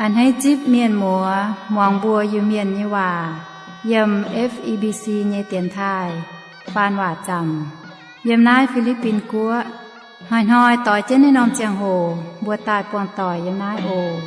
A'hneiv zipv mienh muoz muangx mbuo Iu-Mienh nyei waac yiem F E B C nyei dienx taaih faan waac zaamc yiem naaiv Fi^li^bin Guoqv. Hnoi-hnoi doix jienv naaiv norm ziangh hoc mbuo daaih buangh doic yiem naaiv oc.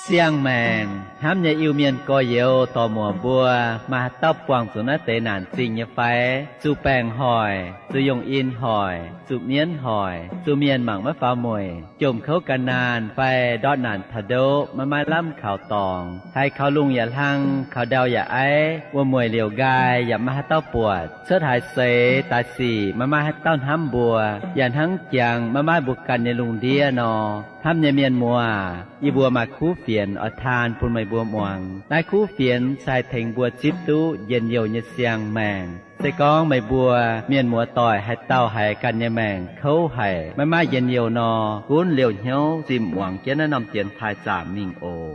Siang-maengc hnamv nyei Iu-Mienh gorx-youz dorc-muoc mbuo, maaih haaix dauh buangh zuqc naaiv deix naanc zingh nyei fai? Zuqc baengc hoic, zuqc yungh in hoic, zuqc mienv hoic, zuqc mienh mangc maiv faaux mueic, jomc kouv ga'naanh fai ndortv naanc taux ndoqv maiv maaih lamh kaux dorngx, haiz kaux lungh yaac hlang, kaux ndau yaac aiv, wuom-mueic liouc nqaai yaac maiv maaih haaix dauh buatc, cuotv haaix seix daaih sic maiv maaih haaix dauh hnamv mbuo, yaac hnangv jangx maiv maaih mbuo ganh nyei lungh ndiev nor. Hnamv nyei mienh muoz, yie mbuo maaih kuv fienx oix taan bun meih mbuo muangx. Naaiv kuv fienx se haih tengx mbuo zipv duqv njien-youh nyei siang-maengc. Se gorngv meih mbuo mienh muoz doic haaix dauh haiz ganh nyei maengc kouv haic, maiv maaih njien-youh nor, gunv liouh hnyouv zimh muangx jienv naaiv norm dienx taaih zaamc mingh oc.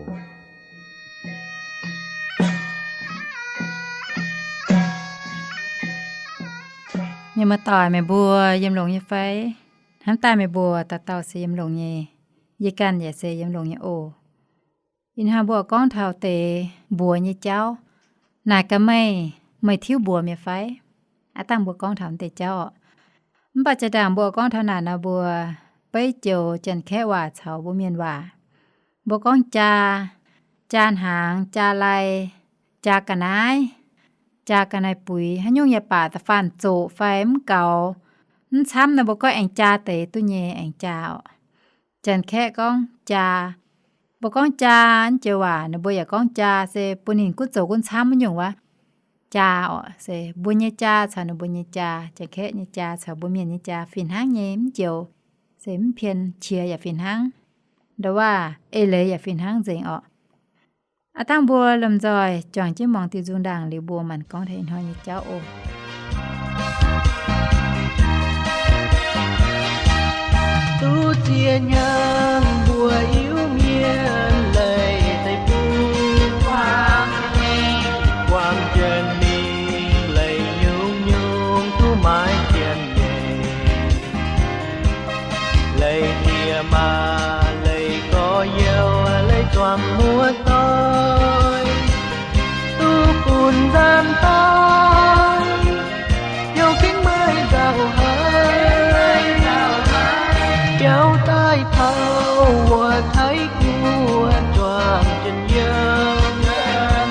Mienh muoz doic, meih mbuo yiem longx nyei fai? Hnamv daaih meih mbuo dauh dauh se yiem longx nyei. Yie ganh yaac se yiem longx nyei oc. Ih hnoi mbuo gorngv taux deix mbuox nyei jauv. Naaic gaax meih, meih tiuv mbuox mi'aqv fai? Aav dangh mbuo gorngv taux deix jauv oc. Mv baac jaa ndaangc mbuo gorngv taux naaic nor, mbuo beiv joux Janx-Kaeqv waac caux mbuo Mienh waac. Mbuo gorngv jaa, jaa hnaangx, jaa lai, jaa ga'naaiv, jaa ga'naaiv-buix, haaix nyungc yaac baac da'faanh zoqc fai mv gaux, mv camv nor mbuo gorngv aengx jaa deix duqv nyei, aengx jaa oc. Janx-Kaeqv gorngv jaa. Mbuo gorngv jaa, naaiv joux waac ninh mbuo yaac gorngv jaa, se bun ninh gunv zoux gunv camv wuov nyungc wuov. Jaa oc, se mbuo nyei jaa caux ninh mbuo nyei jaa, Janx-Kaeqv nyei jaa caux mbuo Mienh nyei jaa fih hnangv nyei mv joux. Se mv pien qiex yaac fih hnangv, nduov waac eix leiz yaac fih hnangv nzengc oc. Aav dangh mbuo lomh nzoih juangc jienv muangx diuh nzung ndaangc liuz mbuo maanc gorngv taux ih hnoi nyei jauv oc. Duqv ziex hnyangx mbuo Iu-Mienh leih deic-bung, buangh jiex mingh leih nyungc-nyungc duqv maiv jien nyei. Leih ndie-maa, leih gorx-youz, leih zuangx muoz-doic, duqv bun nzaanh daaih, heuc gengh maiv nzauh haic. Biaux daaih taux wuov Taiv Guoqv juangc jienv yiem,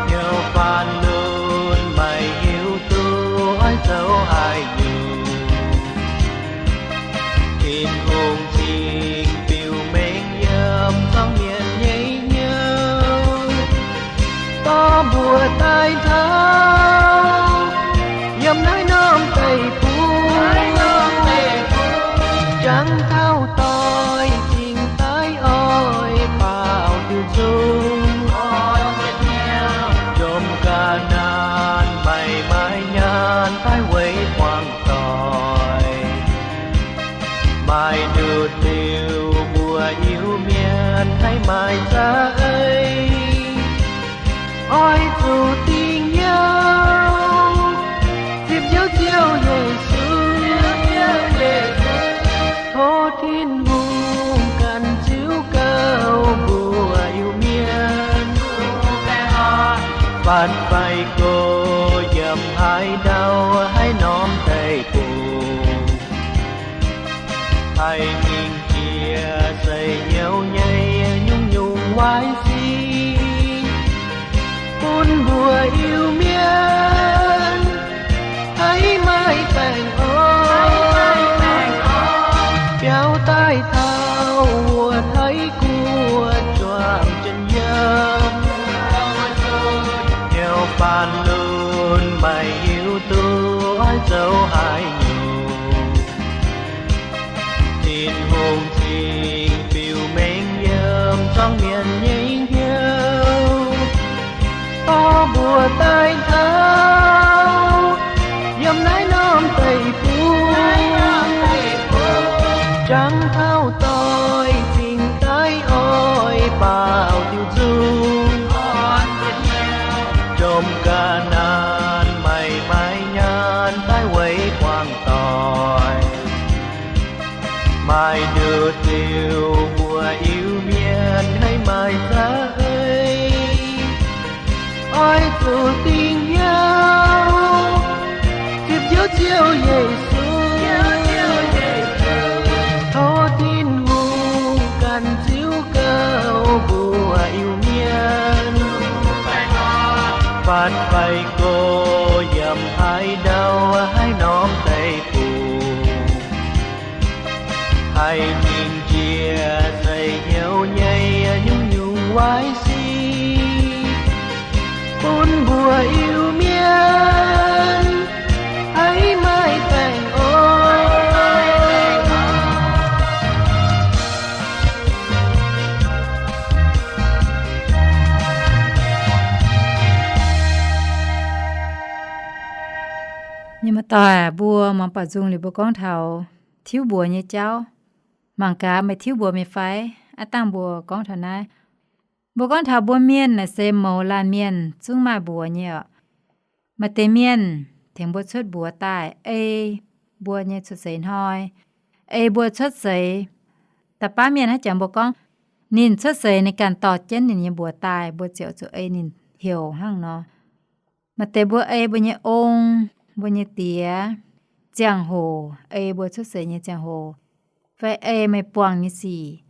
heuc faanv-lunx maiv hiuv duqv oix zoux haaix nyungc. Tin-Hungh cingx biux mengh yiem zuangx mienh nyei hnyouv, dorh mbuo daaih taux yiem naaiv norm deic-bung, jangx taux doix cingx daaih oix baaux diuc nzung, jomc ga'naanh maiv maaih nyaanh daaih weic buangh doic. Maaih nduqc diuh mbuo Iu-Mienh haih maaih za'eix, oix zuqc dingh youh zipv Ziouv, Ziouv Yesu. Tov Tin-Hungh ganh ziux gauh mbuo Iu-Mienh, faanv fai gox yiem haaix ndau, haaix norm deic-bung, haih mingh jiex seix hnyouv nyei nyungc-nyungc waaic sic, bun mbuo Iu-Mienh haih maaih baengh orn, biaux daaih taux wuov Taiv Guoqv juangc jienv yiem, heuc faanv-lunx maiv hiuv duqv oix zoux haaix nyungc. Tin-Hungh cingx biux mengh yiem zuangx mienh nyei hnyouv, dorh mbuo daaih taux yiem naaiv norm deic-bung, jangx taux doix cingx daaih oix baaux diuc nzung, jomc ga'naanh maiv maaih nyaanh daaih weic buangh doic. Maaih nduqc diuh mbuo Iu-Mienh haiz maaih za'eix, oix zuqc dingh hnyouv zipv Ziouv Yesu. Tov Tin-Hungh ganh ziux gauh mbuo Iu-Mienh, fatv faix gorx yiem haaix ndau, haaix norm deic-bung, haih mingh njiec za'eix hnyouv nyei nyungc-nyungc waaic sic bun mbuo Iu-Mienh haiz maaih baengh orn. Mienh muoz-doic, mbuo muangx baaux nzung liuz mbuo gorngv taux tiuv mbuox nyei jauv. Mangc gaax meih tiuv mbuox meih fai? Aav dangh mbuo gorngv taux naaiv. Mbuo gorngv taux mbuo mienh naaic se mouz laanh mienh zungv maaih mbuox nyei oc. Maaih deix mienh tengx mbuo cuotv mbuox daaih, ei mbuo nyei cuotv seix hnoi, ei mbuo cuotv seix. Da'baav mienh hnangv jangx mbuo gorngv, ninh cuotv seix ninh ganh dorh jienv ninh nyei mbuox daaih, mbuo ziouc zuqc ei ninh heuc hnangv nor. Maaih deix mbuo ei mbuo nyei ong, mbuo nyei diex, ziangh hoc, ei mbuo cuotv seix nyei ziangh hoc, fai ei meih buangh nyei sic.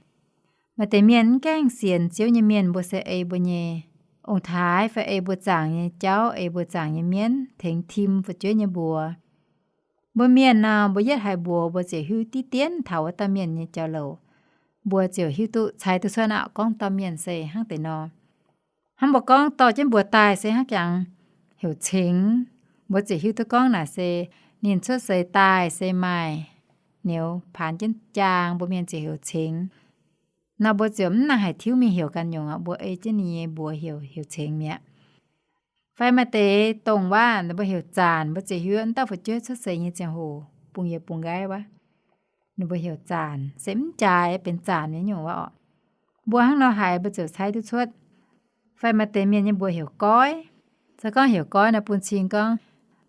Maaih deix mienh mv gaengh sienx Ziouv nyei mienh, mbuo se ei mbuo nyei ong-taaix fai ei mbuo zaangc nyei jauv, ei mbuo zaangc nyei mienv tengx tim fu'jueiv nyei mbuox. Mbuo mienh nor, mbuo yietv haiz mbuox mbuo ziouc hiuv diqv dien taux wuov dauh mienh nyei jauv-louc. Mbuo ziouc hiuv duqv cai duqv cuotv aqv, gorngv dauh mienh se hnangv deix nor. Hnangv mbuo gorngv dorh jienv mbuox daaih se hnangv jangx heuc cengx, mbuo ziouc hiuv duqv gorngv naaic se ninh cuotv seix daaih se maaih niouz paanx jienv jaang, mbuo mienh ziouc heuc cengx. Nor mbuo ziouc mv nangc haic tiuv mingh heuc ganh nyungc, mbuo ei jienv ninh nyei mbuox heuc, heuc cengx mi'aqv. Fai maaih deix dongh waac mbuo heuc zaanc, mbuo ziouc hiuv wuov dauh fu'jueiv cuotv seix nyei ziangh hoc bungx yiez bungx nqaiv wuov, ninh mbuo heuc zaanc, se mv jaaix benx zaanc nyei nyungc wuov oc. Mbuo hnangv nor haiz mbuo ziouc cai duqv cuotv. Fai maaih deix mienh nyei mbuox heuc goiv. Se gorngv heuc goiv nor bun cing gorngv,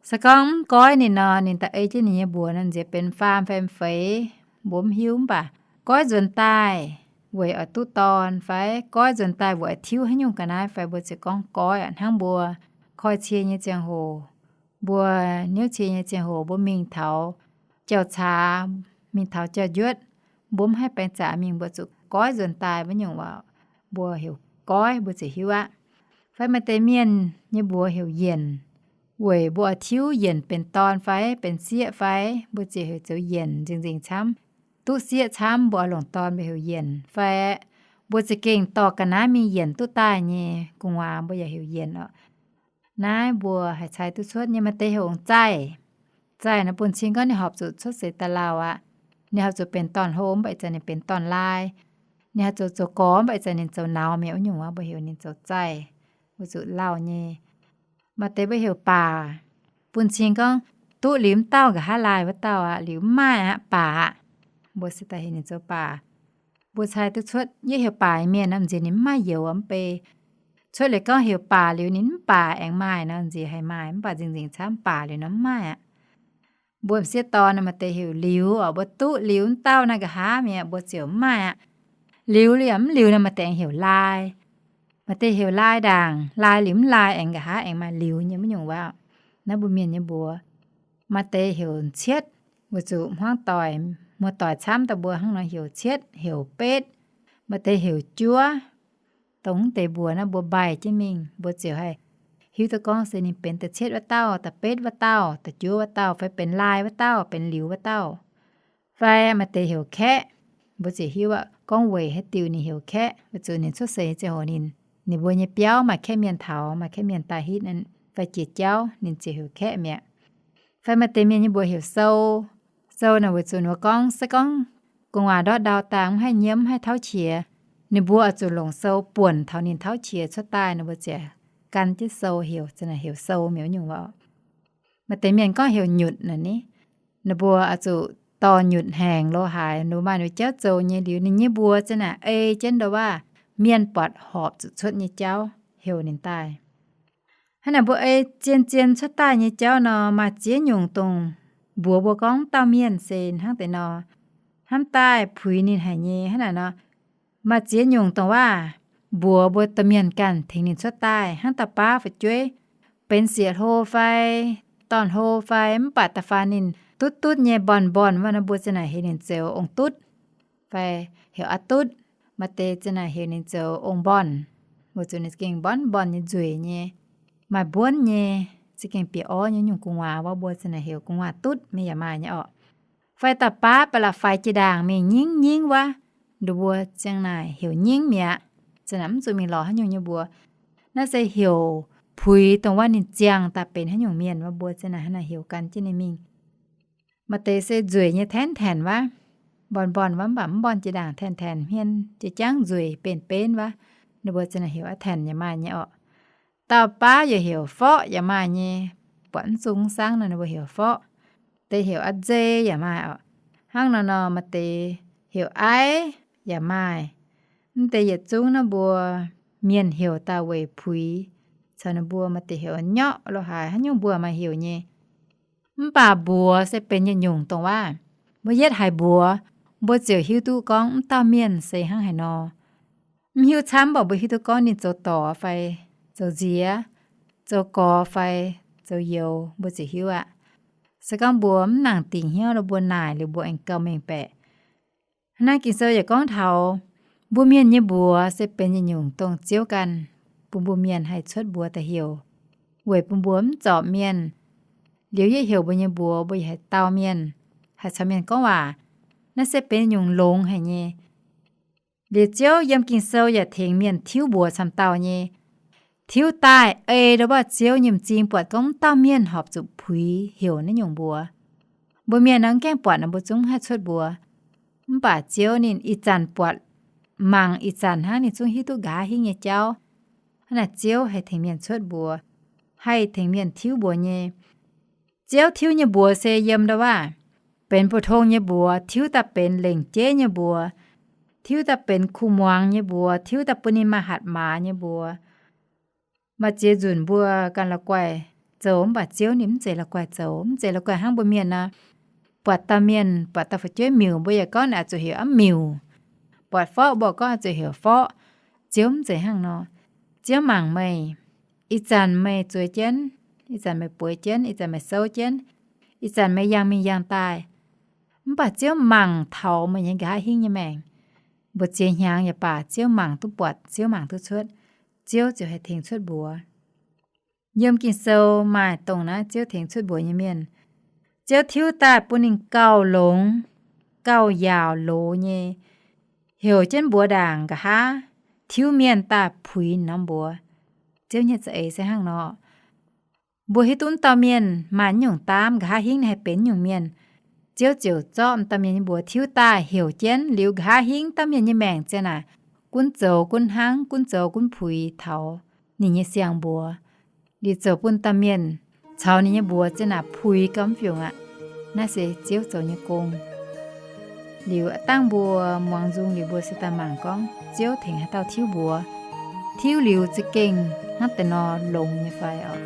se gorngv mv goiv ninh nor, ninh daaih ei jienv ninh nyei mbuox nor, nziex benx faam fai feix, mbuo mv hiuv. Mv baac goiv nzuonx daaih weic oix duqv dorn fai goiv nzuonx daaih weic oix tiuv haaix nyungc ga'naaiv fai, mbuo ziouc gorngv goiv aqv. Hnangv mbuo koi cie nyei ziangh hoc, mbuo niouv cie nyei ziangh hoc, mbuo mingh taux jauv-caax, mingh taux jauv-njuotv, mbuo mv haih baeng zaqc mingh, mbuo zuqc goiv nzuonx daaih wuov nyungc waac, mbuo heuc goiv, mbuo ziouc hiuv aqv. Fai maaih deix mienh nyei mbuox heuc yienc, weic mbuo oix tiuv yienc benx dorn fai benx sieqv fai, mbuo ziouc heuc zoux yienc nzengc nzengc camv. Duqv sieqv camv mbuo oix longc dorn mbuo heuc yienc fai, mbuo za'gengh dorh ga'naaiv mingh yienc duqv daaih nyei gu'nguaaz mbuo yaac heuc yienc oc. Naaiv mbuo haih cai duqv cuotv nyei. Maaih deix heuc zaih. Zaih nor bun cing gorngv ninh horpc zuqc cuotv seix daaih lauh aqv. Ninh horpc zuqc benx dorn-hlo mv baac ih zanc ninh benx dorn-laai. Ninh horpc zuqc zoux gorx mv baac ih zanc ninh zoux nauz mi'aqv, wuov nyungc waac mbuo heuc ninh zoux zaih, weic zuqc lauh nyei. Maaih deix mbuo heuc baac, bun cing gorngv duqv liuz mv dauh nqa'haav laai wuov dauh aqv, liuz mv maaih aqv, baac aqv. Mbuo se daaih heuc ninh zoux baac. Mbuo cai duqv cuotv yie heuc baac nyei mienh nor, m'nziex ninh mv maaih youz mv bei. Cuotv liuz gorngv heuc baac liuz ninh mv baac aengx maaih nor, m'nziex haih maaih, mv baac nzengc nzengc camv mv baac liuz nor mv maaih aqv. Mbuo m'sieqv dorn nor maaih deix heuc liuz oc, mbuo duqv liuz mv dauh naaiv nqa'haav mi'aqv, mbuo ziouc mv maaih aqv. Liuz liuz yaac mv liuz nor maaih deix aengx heuc laai. Maaih deix heuc laai ndaangc, laai liuz mv laai aengx nqa'haav aengx maaih liuz nyei wuov nyungc waac. Naaiv mbuo mienh nyei mbuox. Maaih deix heuc cietv, weic zuqc hmuangv doic, muoz-doic camv daaih mbuo hnangv nor heuc cietv, heuc betv. Maaih deix heuc juov. Dongh deix mbuox naaiv mbuo mbaih jienv mingh, mbuo ziouc haih hiuv duqv gorngv se ninh benx da'cietv wuov dauh, da'betv wuov dauh, da'juov wuov dauh, fai benx laai wuov dauh, benx liuz wuov dauh. Fai maaih deix heuc kaeqv, mbuo ziouc hiuv aqv gorngv weic haaix diuc ninh heuc kaeqv, weic zuqc ninh cuotv seix nyei ziangh hoc ninh, ninh mbuo nyei biauv maaih kaeqv mienh taux, maaih kaeqv mienh daaih hitv fai jiex jauv, ninh ziouc heuc kaeqv mi'aqv. Fai maaih deix mienh nyei mbuox heuc sou. Sou naaic weic zuqc ninh mbuo gorngv se gorngv gu'nguaaz ndortv ndau dangh mv haih nyiemv, mv haih tauv qiex, ninh mbuo oix zuqc longc sou buonc taux ninh tauv qiex cuotv daaih, ninh mbuo ziouc gan jienv sou heuc, ziouc naaic heuc sou mi'aqv wuov nyungc waac. Maaih deix mienh gorngv heuc nyutc naaic ni. Ninh mbuo oix zuqc dorh nyutc hnyangx lo haaix, ninh mbuo maaih ninh mbuo jauv zoux nyei liuz, ninh nyei mbuox ziouc naaic ei jienv ndau waac mienh buatc horpc zuqc cuotv nyei jauv heuc ninh daaih. Hnangv naaic mbuo ei zien-zien cuotv daaih nyei jauv nor, maaih ziex nyungc dongh mbuox mbuo gorngv dauh mienh se hnangv deix nor. hnamv daaih puix ninh haic nyei hnangv naaic nor. Maaih ziex nyungc dongh waac mbuox mbuo domh mienh ganh tengx ninh cuotv daaih hnangv dauh baav fu'jueiv, benx sieqv hlo fai dorn-hlo fai, mv baac da'faanh ninh dutv dutv nyei mborn-mborn wuov nor, mbuo ziang naaic heuc ninh zoux ong-dutv fai heuc a'dutv. Maaih deix ziang naaic heuc ninh zoux ong-mborn, weic zuqc ninh za'gengh mborn-mborn nyei nzueic nyei, maaih mbuonv nyei, za'gengh bieqc orv nyei nyungc gu'nguaaz wuov, mbuo ziang naaic heuc gu'nguaaz-dutv mingh yaac maaih nyei orqc. Fai dauh baav ba'laqc faix jiex ndaangc mingh nyingv nyingv wuov, ninh mbuo ziang naaic heuc nyingv mi'aqv. Ziang naaic mv zuqc mingh lorz haaix nyungc nyei mbuox. Naaiv se heuc puix dongh wuov ninh ziangh daaih benx haaix nyungc mienh wuov, mbuo ziang naaic hnangv naaic heuc gan jienv ninh mingh. Maaih deix se nzueic nyei taenv-taenc wuov, mborn-mborn wuov, mv baac mv mborn jiex ndaangc, taenv-taenc hmien jiex jangv nzueic benv-benv wuov, ninh mbuo ziang naaic heuc a'taenc yaac maaih nyei orqc. Dauh baav yaac heuc forqv yaac maaih nyei, buatc mv zungh mv saangv nor ninh mbuo heuc forqv. Deix heuc a'nzei yaac maaih orqc. Hnangv nor nor maaih deix heuc aiv yaac maaih. Mv deix yietc zungv naaiv mbuo mienh heuc daaih weic puix caux ninh mbuo. Maaih deix heuc nyorqv lo haaix, haaix nyungc mbuo maaih heuc nyei. Mv baac mbuox se benx yietc nyungc dongh waac. Mbuo yietv haiz mbuox, mbuo ziouc hiuv duqv gorngv mv dauh mienh se hnangv haaix nor. Mv hiuv camv, mv baac mbuo hiuv duqv gorngv ninh zoux dorc fai zoux nziex, zoux gorx fai zoux youz, mbuo ziouc hiuv aqv. Se gorngv mbuo mv nangc dingc hnyouv nor, mbuo naaic liuz mbuo aengx gauh mengh baeqc. Hnangv naaiv Ging-Sou yaac gorngv taux mbuo mienh nyei mbuox se benx yietc nyungc dongh Ziouv ganh bun mbuo mienh haih cuotv mbuox daaih heuc, weic bun mbuo mv zorpc mienh. Liuz yietv heuc mbuo nyei mbuox, mbuo yaac haih dau mienh, haih caux mienh gorngv waac. Naaiv se benx nyungc longx haic nyei. Liuz Ziouv yiem Ging-Sou yaac tengx mienh tiuv mbuox camv dauh nyei. Tiuv daaih ei ndo baav Ziouv nyei m'zing buatc gorngv mv dauh mienh horpc zuqc puix heuc naaiv nyungc mbuox. Mbuo mienh nor mv gaengh buatc nor mbuo zungv haih cuotv mbuox. Mv baac Ziouv ninh ih zanc buatc mangc ih zanc hnangv, ninh zungv hiuv duqv nqa'haav hingv nyei jauv. Hnangv naaic Ziouv haih tengx mienh cuotv mbuox, haih tengx mienh tiuv mbuox nyei. Ziouv tiuv nyei mbuox se yiem ndo waac, benx mbu'tong nyei mbuox, tiuv daaih benx lengc jeiv nyei mbuox, tiuv daaih benx kuh muangx nyei mbuox, tiuv daaih bun ninh maaih hatc maaz nyei mbuox. Maaih ziex nzunc mbuo ganh la'guaih zoux, mv baac Ziouv ninh mv zeiz la'guaih zoux, mv zeiz la'guaih hnangv mbuo mienh nor. Buatc dauh mienh, buatc dauh fu'jueiv miuc, mbuo yaac gorngv naaic zuqc heuc a'miuc. Buatc forqv, mbuo gorngv zuqc heuc forqv. Ziouv mv zeiz hnangv nor. Ziouv mangc meih, ih zanc meih zueiz jienv, ih zanc meih bueix jienv, ih zanc meih souv jienv, ih zanc meih yangh mingh yangh daaih. Mv baac Ziouv mangc taux meih nyei nqa'haav hingv nyei maengc. Mbu'ziex hnyangx yaac baac Ziouv mangc duqv buatc, Ziouv mangc duqv cuotv, Ziouv ziouc haih tengx cuotv mbuox. Yiem Ging-Sou maaih dongh naaiv Ziouv tengx cuotv mbuox nyei mienh. Ziouv tiuv daaih bun ninh gauh longx, gauh yaauc loz nyei, heuc jienv mbuox ndaangc nqa'haav, tiuv mienh daaih puix norm mbuox. Ziouv nyei za'eix se hnangv nor. Mbuo hiuv duqv dauh mienh maaih nyungc daamv, nqa'haav hingv ninh haih benx nyungc mienh, Ziouv ziouc zorqv dauh mienh nyei mbuox tiuv daaih heuc jienv liuz, nqa'haav hingv dauh mienh nyei maengc ziang naaic gunv zoux gunv hnangv, gunv zoux gunv puix taux ninh nyei siang-mbuox. Liuz zoux bun dauh mienh caux ninh nyei mbuox ziang naaic puix gauh mv fiungc aqv. Naaiv se Ziouv zoux nyei gong. Liuz a'dangh mbuo muangx nzung liuz, mbuo se daaih mangc gorngv Ziouv tengx haaix dauh tiuv mbuox, tiuv liuz za'gengh hnangv deix nor longx nyei fai oc.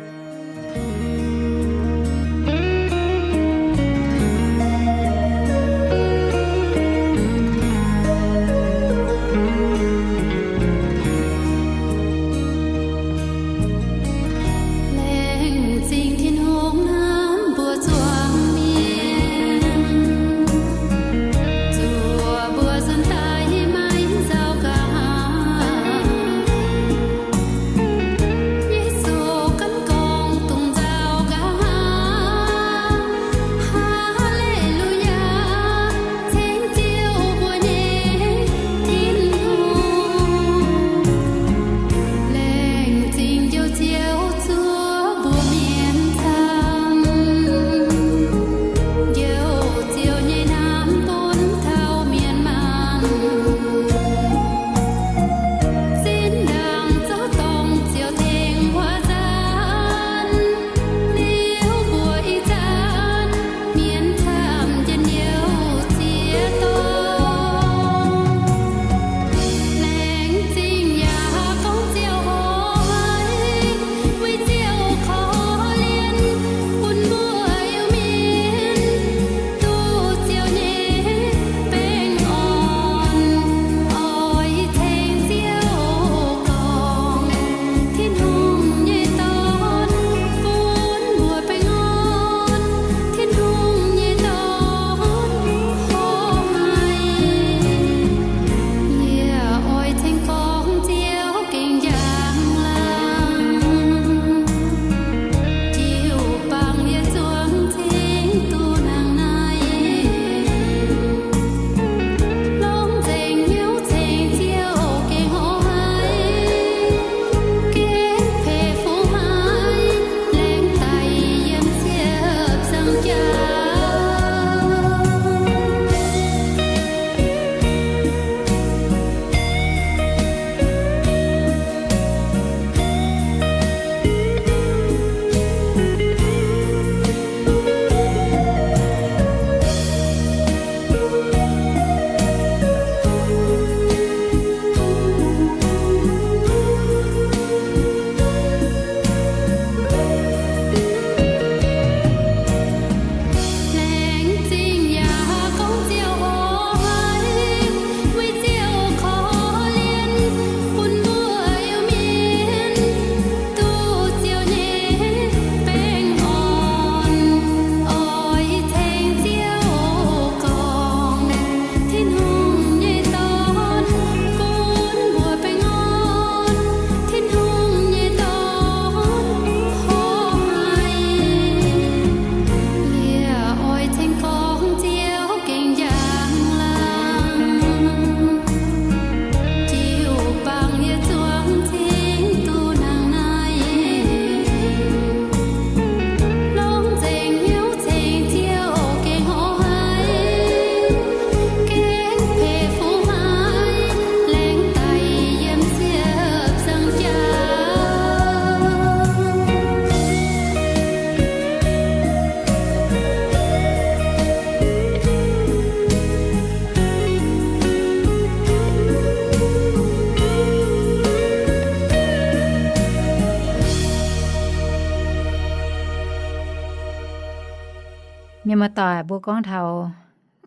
Muoz-doic, mbuo gorngv taux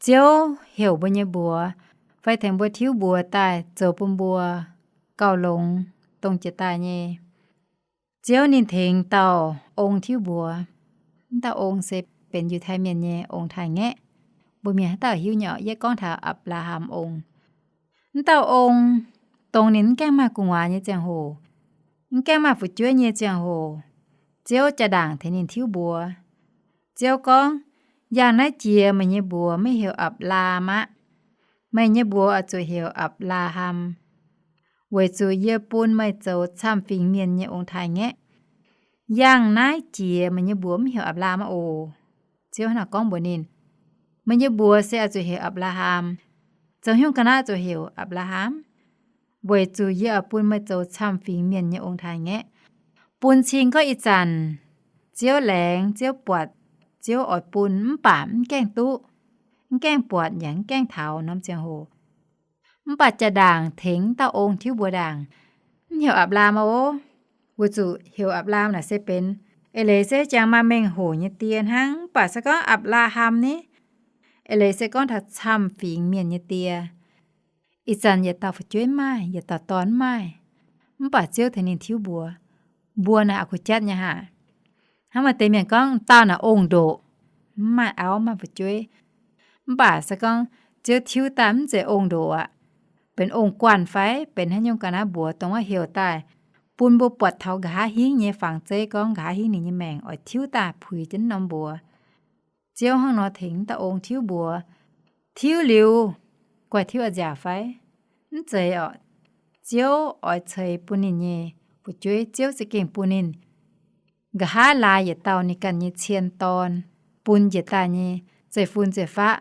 Ziouv heuc mbuo nyei mbuox fai tengx mbuo tiuv mbuox daaih zoux bun mbuo gauh longx dongh jiex daaih nyei, Ziouv ninh tengx dauh ong tiuv mbuox. Wuov dauh ong se benx Yiutai Mienh nyei ong-taaix-ngaeqv. Mbuo mienh haaix dauh hiuv nyei orqc? Yie gorngv taux Apc^laa^ham Ong. Wuov dauh ong, dongh ninh mv gaengh maaih gu'nguaaz nyei ziangh hoc, mv gaengh maaih fu'jueiv nyei ziangh hoc, Ziouv jaa-ndaangc tengx ninh tiuv mbuox. Ziouv gorngv, Yangh naaiv jiex meih nyei mbuox maiv heuc Apc^laa^ham aqv. Meih nyei mbuox oix zuqc heuc Apc^laa^ham, weic zuqc yie bun meih zoux camv-fingx mienh nyei ong-taaix-ngaeqv. Yangh naaiv jiex meih nyei mbuox mv heuc Apc^laa^ham aqv oc. Ziouv hnangv naaic gorngv mbuox ninh, Meih nyei mbuox se oix zuqc heuc Apc^laa^ham. Zoux haaix nyungc ga'naaiv zuqc heuc Apc^laa^ham? Weic zuqc yie oix bun meih zoux camv-fingx mienh nyei ong-taaix-ngaeqv. Bun cing gorngv ih zanc Ziouv laengz, Ziouv buatc, Ziouv oix bun, mv baac mv gaengh duqv, mv gaengh buatc yaac mv gaengh taux norm ziangh hoc. Mv baac jaa-ndaangc tengx dauh ong tiuv mbuox ndaangc, Mv heuc Apc^laa^ham aqv oc. Weic zuqc heuc Apc^laa^ham naaic se benx, eix leiz se jangx maaih mengh hoc nyei die hnangv, mv baac se gorngv Apc^laa^ham ni, eix leiz se gorngv taux camv-fingx mienh nyei die. Ih zanc yietc dauh fu'jueiv mv maaih, yietc dauh dorn mv maaih. Mv baac Ziouv tengx ninh tiuv mbuox, mbuo naaic aqc kuh jatv nyei haic. Hnangv maaih deix mienh gorngv dauh naaic ong-ndoqc, mv maaih auv mv maaih fu'jueiv. Mv baac se gorngv Ziouv tiuv daaih mv zeiz ong-ndoqc aqv, benx ong-guanh fai benx haaix nyungc ga'naaiv mbuox dongh wuov heuc daaih, bun mbuo buatc taux nqa'haav hingv nyei fangx zeiv gorngv nqa'haav hingv ninh nyei maengc oix tiuv daaih puix jienv norm mbuox. Ziouv hnangv nor tengx dauh ong tiuv mbuox. Tiuv liuz, guaih tiuv a'nziaauc fai? Mv zeiz orqc. Ziouv oix ceix bun ninh nyei fu'jueiv, Ziouv za'gengh bun ninh nqa'haav laaix yietc dauh ninh ganh nyei cien dorn, bun njiec daaih nyei zeiv-fun zeiv-faqv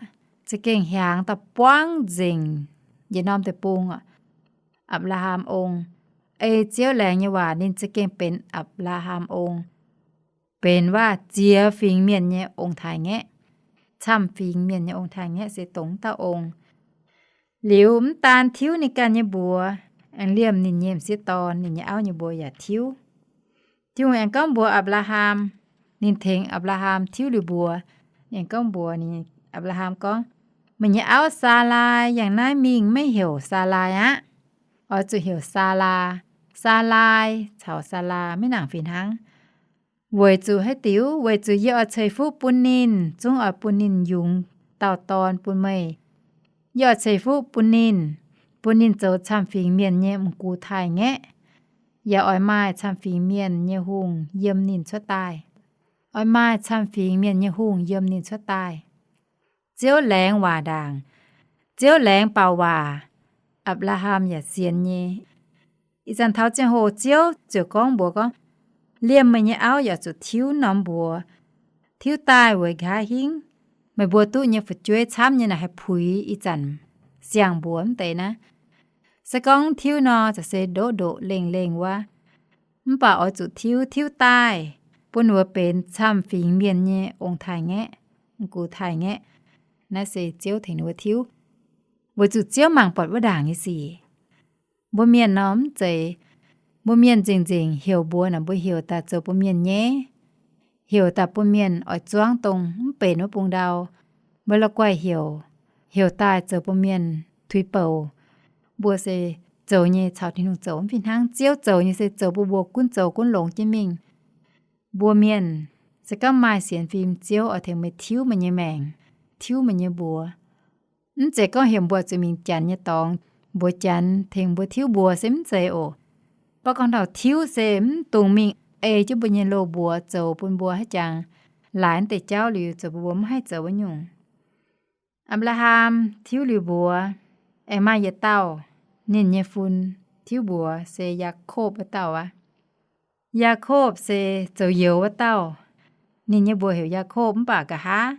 za'gengh hiaangx daaih buangv nzengc yietc norm deic-bung orqc. Apc^laa^ham Ong, ei Ziouv laengz nyei waac ninh za'gengh benx Apc^laa^ham Ong, benx waac ziex fingx mienh nyei ong-taaix-ngaeqv. Camv fingx mienh nyei ong-taaix-ngaeqv se dongh dauh ong. Liuz mv daan tiuv ninh ganh nyei mbuox, aengx liemh ninh nyei m'sieqv dorn, ninh nyei auv nyei mbuox yaac tiuv. Tin-Hungh aengx gorngv mbuox Apc^laa^ham, ninh tengx Apc^laa^ham tiuv liuz mbuox, ninh aengx gorngv mbuox ninh, Apc^laa^ham gorngv, Meih nyei auv, Saalaai, yangh naaiv mingh maiv heuc Saalaai aqv. Oix zuqc heuc Saalaa. Saalaai caux Saalaa maiv nangc fih hnangv. Weic zuqc haaix diuc? Weic zuqc yie oix ceix fuqv bun ninh, zungv oix bun ninh yungz dauh dorn bun meih. Yie oix ceix fuqv bun ninh, bun ninh zoux camv fingx mienh nyei m'gux taaih-ngaeqv, yaac oix maaih camv fingx mienh nyei hungh yiem ninh cuotv daaih. Oix maaih camv fingx mienh nyei hungh yiem ninh cuotv daaih. Ziouv laengz waac ndaangc. Ziouv laengz baaux waac, Apc^laa^ham yaac sienx nyei. Ih zanc taux ziangh hoc Ziouv ziouc gorngv mbuox gorngv, Liemh meih nyei auv yaac zuqc tiuv norm mbuox. Tiuv daaih weic nqa'haav hingv meih mbuo duqv nyei fu'jueiv camv nyei naaic haih puix ih zanc siang-mbuox mv deix naaiv. Se gorngv tiuv nor, za'gengh se ndoqv ndoqv lengh lengh wuov. Mv baac oix zuqc tiuv, tiuv daaih bun wuov benx camv fingx mienh nyei ong-taaix-ngaeqv, m'gux taaih-ngaeqv. Naaiv se Ziouv tengx ninh mbuo tiuv, weic zuqc Ziouv mangc buatc wuov ndaangc nyei sic. Mbuo mienh nor mv zeiz. Mbuo mienh nzengc nzengc heuc mbuox naaic, mbuo heuc daaih zoux bun mienh nyei, heuc daaih bun mienh oix zuangv dongh mv benx wuov bung ndau. Mbuo la'guaih heuc, heuc daaih zoux bun mienh tuix bouc. Mbuo se zoux nyei caux Tin-Hungh zoux mv fih hnangv. Ziouv zoux nyei se zoux bun mbuo gunv zoux gunv longx jienv mingh. Mbuo mienh, se gorngv maaih sienx fim, Ziouv oix tengx meih tiuv meih nyei maengc, tiuv meih nyei mbuox. Mv zeiz gorngv heuc mbuo zuqc mingh Janx nyei dorngx, mbuox Janx tengx mbuo tiuv mbuox se mv zeiz oc. Mv baac gorngv taux tiuv se mv dungx mingh ei jienv mbuo nyei loz-mbuox zoux bun mbuo haiz jangx laaix deix jauv liuz zoux bun mbuo mv haih zoux wuov nyungc. Apc^laa^ham tiuv liuz mbuox, aengx maaih yietc dauh, ninh nyei fun tiuv mbuox se Yaakopv wuov dauh aqv. Yaakopv se zoux youz wuov dauh. Ninh nyei mbuox heuc Yaakopv mv baac nqa'haav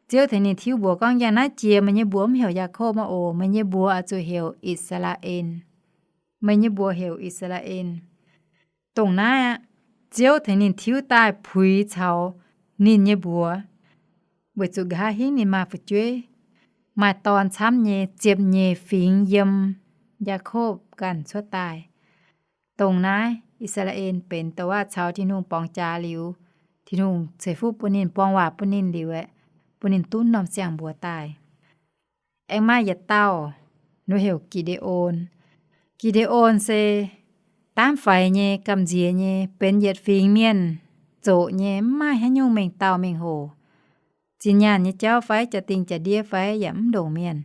Ziouv tengx ninh tiuv mbuox gorngv, Yangh naaiv jiex meih nyei mbuox mv heuc Yaakopv aqv oc. Meih nyei mbuox oix zuqc heuc I^saa^laa^en. Meih nyei mbuox heuc I^saa^laa^en. Dongh naaiv aqv, Ziouv tengx ninh tiuv daaih puix caux ninh nyei mbuox, weic zuqc nqa'haav hingv ninh maaih fu'jueiv, maaih dorn camv nyei ziepc nyeic fingx yiem Yaakopv ganh cuotv daaih. Dongh naaiv I^saa^laa^en benx douc waac caux Tin-Hungh borngz jaax liuz, Tin-Hungh ceix fuqv bun ninh, buang waac bun ninh liuz aeqv, bun ninh duqv norm ziangh mbuox daaih. Aengx maaih yietc dauh, ninh heuc Gi^nde^on. Gi^nde^on se daamv faix nyei, gamh nziex nyei, benx yietc fingx mienh zoqc nyei, mv maaih haaix nyungc mengh dauh mengh hoc. Zinh nyaanh nyei jauv fai jaa-dingh jaa-ndiev fai yaac mv ndongc mienh.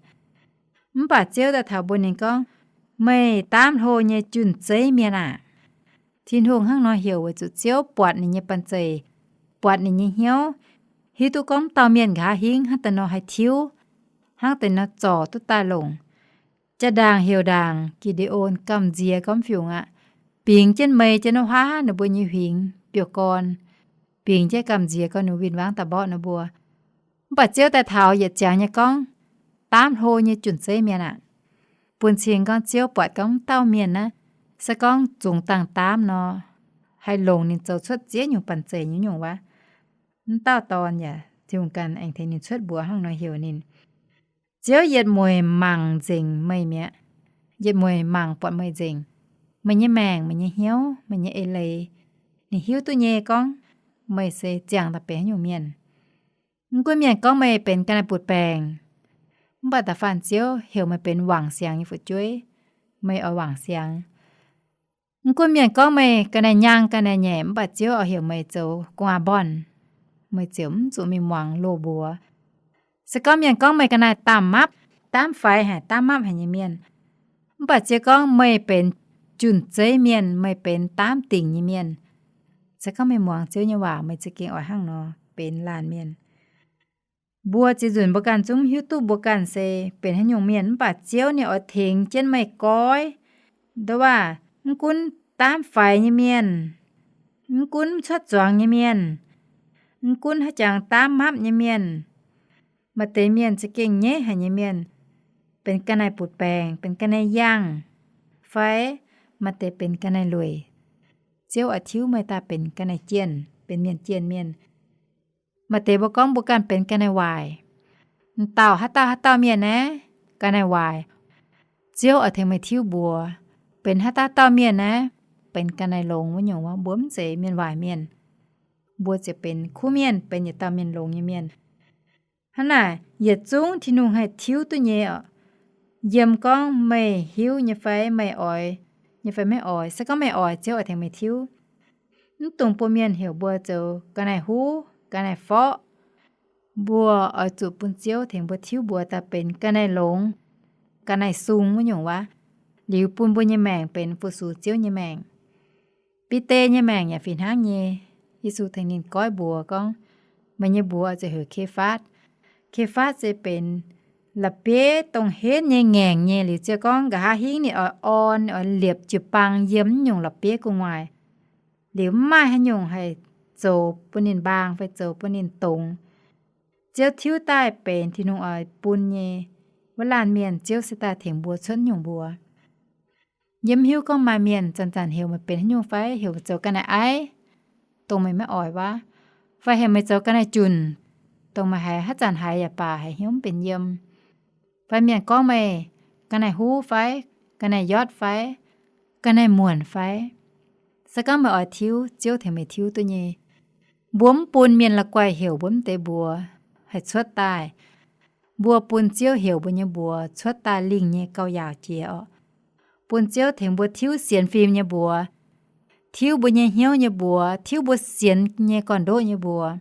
Mv baac Ziouv daaih taux mbuox ninh gorngv, meih daamv hlo nyei jun-zeiv mienh aah! Tin-Hungh hnangv nor heuc weic zuqc Ziouv buatc ninh nyei banh zeic, buatc ninh nyei hnyouv, hiuv duqv gorngv dauh mienh nqa'haav hingv hnangv deix nor haih tiuv, hnangv deix nor zorc duqv daaih longc. Jaa-ndaangc heuc ndaangc Gi^nde^on gamh nziex gormx fiungc aqv, bingx jienv meix jienv wuov huaav ninh mbuo nyei huingx biouv-gorn, bingx jienv gamh nziex gorngv ninh win-wangv daaih mborqv ninh mbuo. Mv baac Ziouv daaih taux yietc ziangx nyei gorngv, daamv hlo nyei jun-zeiv mienh aah! Bun cing gorngv Ziouv buatc gorngv dauh mienh naaiv se gorngv zungx dangh daamv nor, haih longc ninh zoux cuotv ziex nyungc banh zeic nyungc-nyungc wuov. Mv dauh dorn yaac Tin-Hungh ganh aengx tengx ninh cuotv mbuox hnangv nor heuc ninh. Ziouv yietc mueic mangc nzengc meih mi'aqv. Yietc mueic mangc buatc meih nzengc. Meih nyei maengc, meih nyei hnyouv, meih nyei eix leiz, ninh hiuv duqv nyei gorngv meih se ziangh daaih benx haaix nyungc mienh. Mv gunv mienh gorngv meih benx ga'naaiv butv-baengc, mv baac da'faanh Ziouv heuc meih benx wangc siangx nyei fu'jueiv, meih oix wangc siangx. Mv gunv mienh gorngv meih ga'naaiv nyangh ga'naaiv nyeic, mv baac Ziouv oix heuc meih zoux gu'nguaaz-mbornh, meih ziouc mv zuqc mingh muangx loz mbuox. Se gorngv mienh gorngv meih ga'naaiv daamv mapv, daamv faix haic, daamv mapv haic nyei mienh, mv baac Ziouv gorngv meih benx jun-zeiv mienh, meih benx daamv dingc nyei mienh. Se gorngv meih muangx Ziouv nyei waac, meih za'gengh oix hnangv nor benx laanh mienh. Mbuo ziex nzunc mbuo ganh zungv hiuv duqv mbuo ganh se benx haaix nyungc mienh, mv baac Ziouv ninh oix tengx jienv meih goiv. Nduov waac, mv gunv daamv faix nyei mienh, mv gunv cuotv zuangx nyei mienh, mv gunv haaix jangx daamv mapv nyei mienh, maaih deix mienh za'gengh nyaiv haic nyei mienh, benx ga'naaiv butv-baengc, benx ga'naaiv yangh, fai maaih deix benx ga'naaiv lueic, Ziouv oix tiuv meih daaih benx ga'naaiv jienh, benx mienh jienh mienh. Maaih deix mbuo gorngv mbuo ganh benx ga'naaiv waaic. M'dauh haaix dauh haaix dauh mienh naaiv, ga'naaiv waaic, Ziouv oix tengx meih tiuv mbuox. Benx haaix dauh dauh mienh naaiv, benx ga'naaiv longx wuov nyungc wuov, mbuo mv zeiz mienh waaic mienh. Mbuo ziouc benx kuv mienh, benx yietc dauh mienh longx nyei mienh. Hnangv naaic, yietc zungv Tin-Hungh haih tiuv duqv nyei oc. Yiem gorngv meih hiuv nyei fai meih oix nyei fai maiv oix, se gorngv meih oix, Ziouv oix tengx meih tiuv. Mv dungx bun mienh heuc mbuo zoux ga'naaiv huv, ga'naaiv forqv. Mbuo oix zuqc bun Ziouv tengx mbuo tiuv mbuox daaih benx ga'naaiv longx, ga'naaiv sung wuov nyungc waac, liuz bun mbuo nyei maengc benx fu-sux Ziouv nyei maengc. Bide nyei maengc yaac fih hnangv nyei. Yesu tengx ninh goiv mbuox gorngv, meih nyei mbuox oix zuqc heuc Kefatv. Kefatv se benx la'bieiv dongh henv nyei ngaengc nyei. Liuz Ziouv gorngv nqa'haav hingv ninh oix orn, oix liepc jiu-baang yiem nyungc la'bieiv gu'nguaaic. Liuz mv maaih haaix nyungc haih zoux bun ninh mbaang fai zoux bun ninh dongz. Ziouv tiuv daaih benx Tin-Hungh oix bun nyei wuov laanh mienh, Ziouv se daaih tengx mbuo cuotv nyungc mbuox. Yie mv hiuv gorngv maaih mienh zanc-zanc heuc meih benx haaix nyungc fai heuc meih zoux ga'naaiv aiv, dongh meih maiv oix waac, fai heuc meih zoux ga'naaiv junc, dongh meih haiz haaix zanc haiz yaac baac haiz hnyouv mv benx yiem. Fai mienh gorngv meih ga'naaiv huv fai, ga'naaiv yotv fai, ga'naaiv muonc fai. Se gorngv meih oix tiuv, Ziouv tengx meih tiuv duqv nyei. Mbuo mv bun mienh la'guaih heuc mbuo mv deix mbuox haih cuotv daaih. Mbuo bun Ziouv heuc mbuo nyei mbuox cuotv daaih lingh nyei gauh yaauc jiex oc. Bun Ziouv tengx mbuo tiuv sienx fim nyei mbuox, tiuv mbuo nyei hnyouv nyei mbuox, tiuv mbuo sienx nyei gorn-ndoqv nyei mbuox.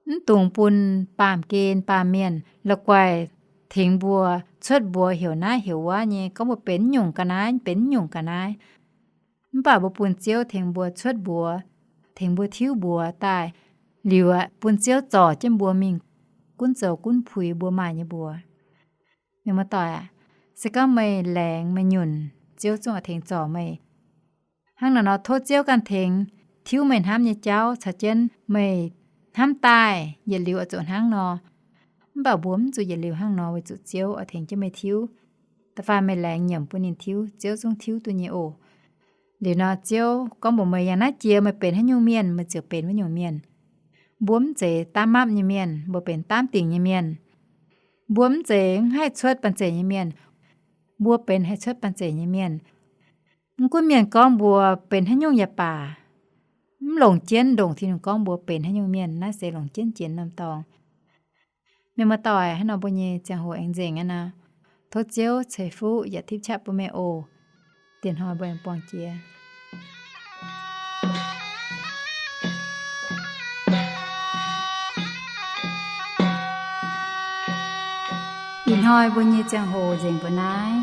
Mv dungx bun baamh gen baamh mienh la'guaih tengx mbuo cuotv mbuox heuc naaiv heuc wuov nyei, gorngv mbuo benx nyungc ga'naaiv, benx nyungc ga'naaiv. Mv baac mbuo bun Ziouv tengx mbuo cuotv mbuox, tengx mbuo tiuv mbuox daaih, liuz aqv, bun Ziouv zorc jienv mbuo mingh gunv zoux gunv puix mbuo maaih nyei mbuox. Mienh muoz-doic aac, se gorngv meih laengz meih nyunc, Ziouv zungv oix tengx zorc meih. Hnangv naaiv nor tov Ziouv ganh tengx tiuv meih hnamv nyei jauv caux jienv meih hnamv daaih yietc liuz oix zuqc hnangv nor. Mv baac mbuo mv zuqc yietc liuz hnangv nor weic zuqc Ziouv oix tengx jienv meih tiuv. Da'faanh meih laengz nyiemc bun ninh tiuv, Ziouv zungv tiuv duqv nyei oc. Liuz nor Ziouv gorngv mbuox meih yangh naaiv jiex meih benx haaix nyungc mienh, meih ziouc benx wuov nyungc mienh. Mbuo mv zeiz daamv mapv nyei mienh, mbuo benx daamv dingc nyei mienh. Mbuo mv zeiz mv haih cuotv banh zeic nyei mienh, mbuo benx haih cuotv banh zeic nyei mienh. Mv gunv mienh gorngv mbuo benx haaix nyungc yaac baac, mv longc jienv ndongc Tin-Hungh gorngv mbuo benx haaix nyungc mienh, naaiv se longc jienv jiex norm dorngx. Mienh muoz-doic, hnangv nor mbuo nyei ziangh hoc aengx nzengc aqv nor, tov Ziouv ceix fuqv yaac tipv qaqv bun meih oc. Diex hnoi mbuo aengx buangh jiex. Ih hnoi mbuo nyei ziangh hoc nzengc mbuo naaiv.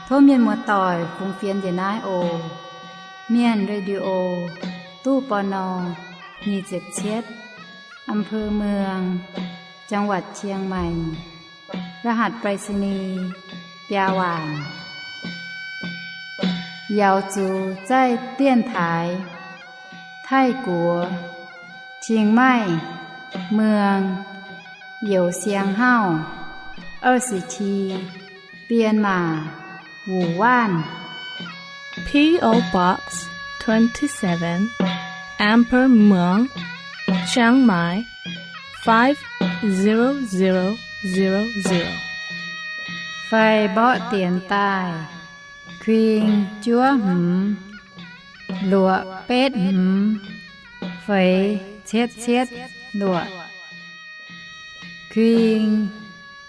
Tov mienh muoz-doic fungx fienx njiec naaiv oc. Mienh Radio, ตู้ ปณ. nyic ziepc cietv, อำเภอเมือง จังหวัดเชียงใหม่ รหัสไปรษณีย์ biaa waanc. 瑶族在电台 泰国 Chiang Mai เมือง Yau Siang Hau 二十七编码五万 P O Box twenty-seven, Amber Muang, Chiang Mai, five zero zero zero zero. Fai mborqv dienx daaih: kuing juov hmz luoqc betv hmz feix cietv cietv luoqc. Kuing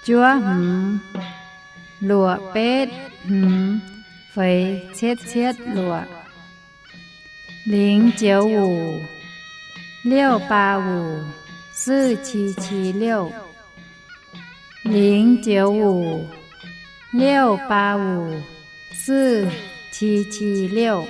juov hmz luoqc betv hmz feix cietv cietv luoqc. 零九五六八五四七七六, 零九五六八五四七七六.